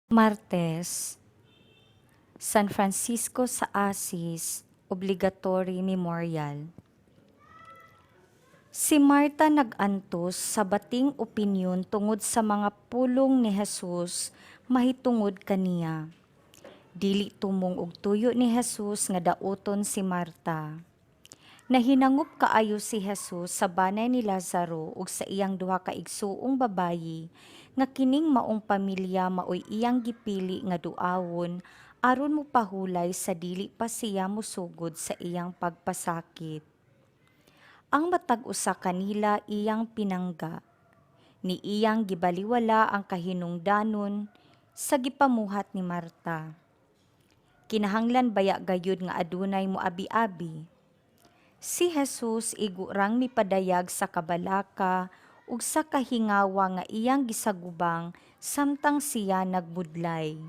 Martes, San Francisco sa Assis Obligatory Memorial. Si Marta nag-antos sa bating opinyon tungod sa mga pulong ni Jesus mahitungod kaniya. Dili tumong og tuyo ni Jesus nga dauton si Marta. Nahinangop kaayo si Jesus sa banay ni Lazaro ug sa iyang duha ka igsuong babayi nga kining maong pamilya maoy iyang gipili nga duawon aron mopahulay sa dili pa siya mosugod sa iyang pagpasakit. Ang matag usa kanila iyang pinangga. Ni iyang gibaliwala ang kahinungdanon sa gipamuhat ni Marta. Kinahanglan baya gayud nga adunay moabi-abi? Si Jesus igo rang mipadayag sa kabalaka ug sa kahingawa nga iyang gisagubang samtang siya nagbudlay.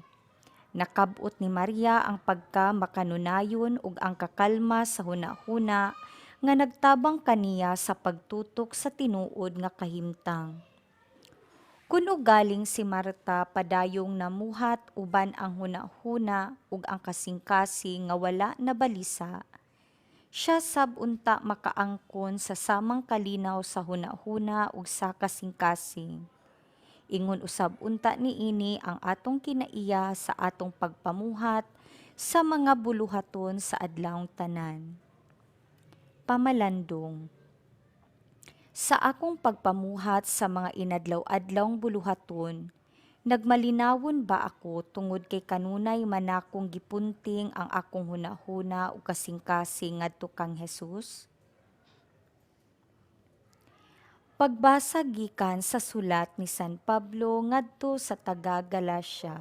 Nakab-ot ni Maria ang pagka makanunayon ug ang kakalma sa hunahuna nga nagtabang kaniya sa pagtutok sa tinuod nga kahimtang. Kun ugaling si Marta padayong namuhat uban ang hunahuna ug ang kasing-kasing nga wala nabalisa, siya sab unta makaangkon sa samang kalinaw sa hunahuna ug sa kasing-kasing. Ingon usab unta niini ang atong kinaiya sa atong pagpamuhat sa mga buluhaton sa adlawng tanan. Pamalandong. Sa akong pagpamuhat sa mga inadlaw-adlawng buluhaton, nagmalinawon ba ako tungod kay kanunay man nakong gipunting ang akong hunahuna ug kasing-kasing ngadto kang Jesus? Pagbasa gikan sa sulat ni San Pablo ngadto sa taga Galacia.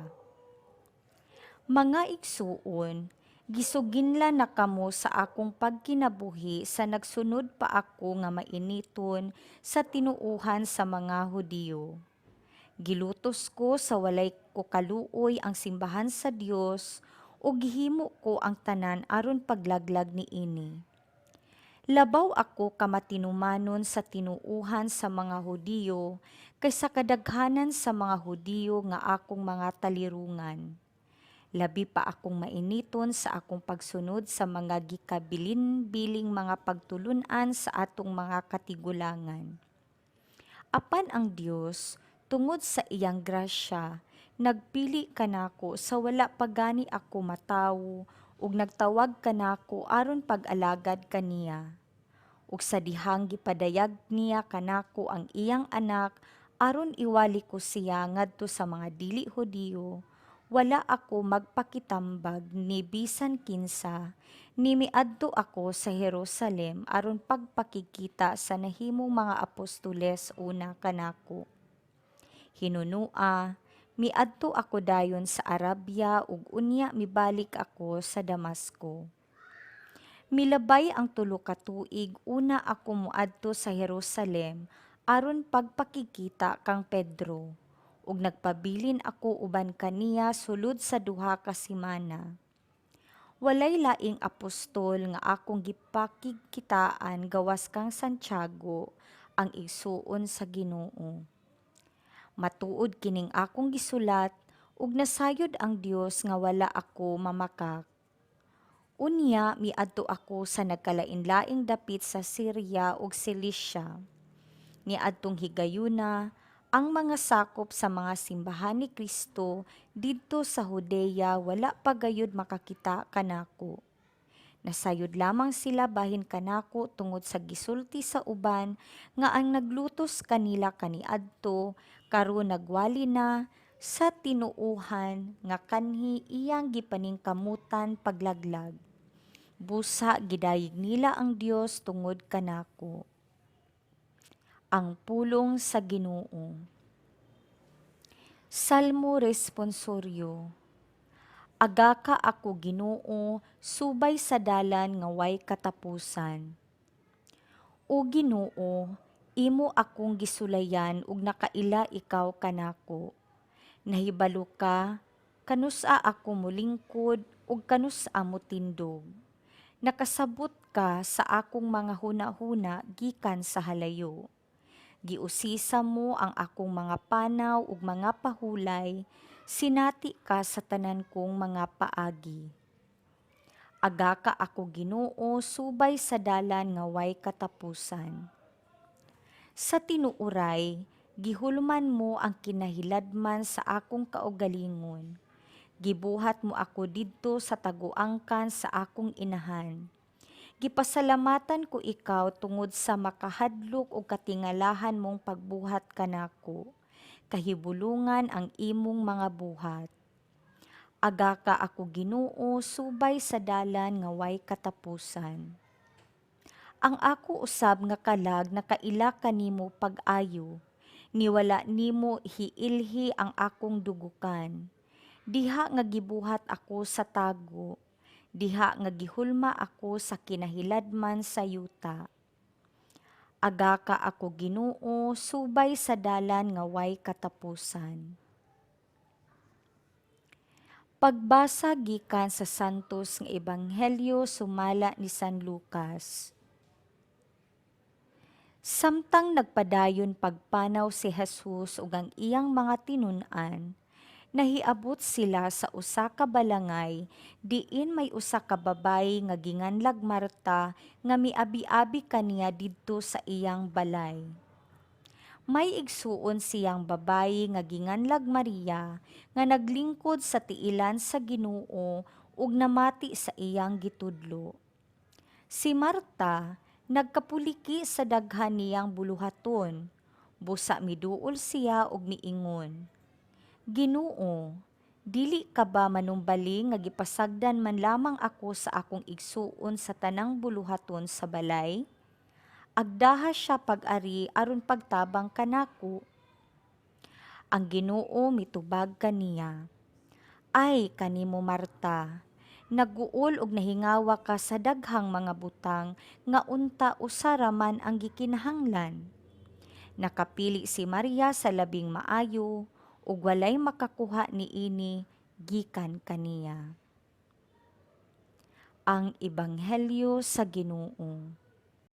Mga igsuon, gisuginlan na kamo sa akong pagkinabuhi sa nagsunod pa ako nga mainiton sa tinuohan sa mga Hudiyo. Gilutos ko sa walay ko kaluoy ang simbahan sa Dios ug gihimo ko ang tanan aron paglaglag niini. Labaw ako ka matinumanon sa tinuohan sa mga Hudiyo kaysa kadaghanan sa mga Hudiyo nga akong mga talirungan. Labi pa akong mainiton sa akong pagsunod sa mga gikabilin-biling mga pagtulun-an sa atong mga katigulangan. Apan ang Dios, tungod sa iyang grasya, nagpili kanako sa wala pa gani ako matawo ug nagtawag kanako aron pag-alagad kaniya. Ug sa dihang gipadayag niya kanako ang iyang Anak aron iwali ko siya ngadto sa mga dili Hudiyo, wala ako magpakitambag ni bisan kinsa, ni miadto ako sa Jerusalem aron pagpakigkita sa nahimong mga apostoles una kanako. Hinunua, miadto ako dayon sa Arabia ug unya mibalik ako sa Damasco. Milabay ang 3 ka tuig una ako moadto sa Jerusalem aron pagpakigkita kang Pedro, ug nagpabilin ako uban kaniya sulod sa 2 ka semana. Walay laing apostol nga akong gipakigkitaan gawas kang Santiago, ang igsuon sa Ginoo. Matuod kining akong gisulat ug nasayod ang Dios nga wala ako mamakak. Unya miadto ako sa nagkalain-laing dapit sa Syria ug Cilicia. Niadtong higayuna, ang mga sakop sa mga simbahan ni Kristo didto sa Judea wala pa gayud makakita kanako. Nasayod lamang sila bahin kanako tungod sa gisulti sa uban nga ang naglutos kanila kaniadto karon nagwali na sa tinuohan nga kanhi iyang gipaningkamutan paglaglag. Busa gidayeg nila ang Dios tungod kanako. Ang pulong sa Ginoo. Salmo Responsoryo. Agaka ako, Ginoo, subay sa dalan nga way katapusan. O Ginoo, imo akong gisulayan ug nakaila ikaw kanako. Nahibalo ka kanus-a ako molingkod ug kanus-a motindog. Nakasabot ka sa akong mga hunahuna gikan sa halayo. Giusisa mo ang akong mga panaw ug mga pahulay. Sinati ka sa tanan kong mga paagi. Agaka ako, Ginoo, subay sa dalan nga way katapusan. Sa tinuoray, gihulman mo ang kinahiladman sa akong kaugalingon. Gibuhat mo ako didto sa taguangkan sa akong inahan. Gipasalamatan ko ikaw tungod sa makahadlok ug katingalahan mong pagbuhat kanako. Kahibulungan ang imong mga buhat. Agaka ako, Ginoo, subay sa dalan nga way katapusan. Ang ako usab nga kalag nakaila kanimo pag-ayo. Niwala nimo hiilhi ang akong dugukan. Diha nga gibuhat ako sa tago, diha nga gihulma ako sa kinahiladman sa yuta. Agaka ako, Ginoo, subay sa dalan nga way katapusan. Pagbasa gikan sa Santos nga Ebanghelyo sumala ni San Lucas. Samtang nagpadayon pagpanaw si Jesus ug ang iyang mga tinun-an, nahiabot sila sa usa ka balangay diin may usa ka babayi nga ginganlag Marta nga miabi-abi kaniya didto sa iyang balay. May igsuon siyang babayi nga ginganlag Maria nga naglingkod sa tiilan sa Ginoo ug namati sa iyang gitudlo. Si Marta nagkapuliki sa daghan niyang buluhaton. Busa miduol siya ug miingon, "Ginoo, dili ka ba manumbali nga gipasagdan man lamang ako sa akong igsuon sa tanang buluhaton sa balay? Agdaha siya pag-ari aron pagtabang kanako." Ang Ginoo mitubag kaniya, "Ay kanimo, Marta, naguol og nahingawa ka sa daghang mga butang nga unta usa ra man ang gikinahanglan. Nakapili si Maria sa labing maayo ug walay makakuha niini gikan kaniya." Ang Ebanghelyo sa Ginoo.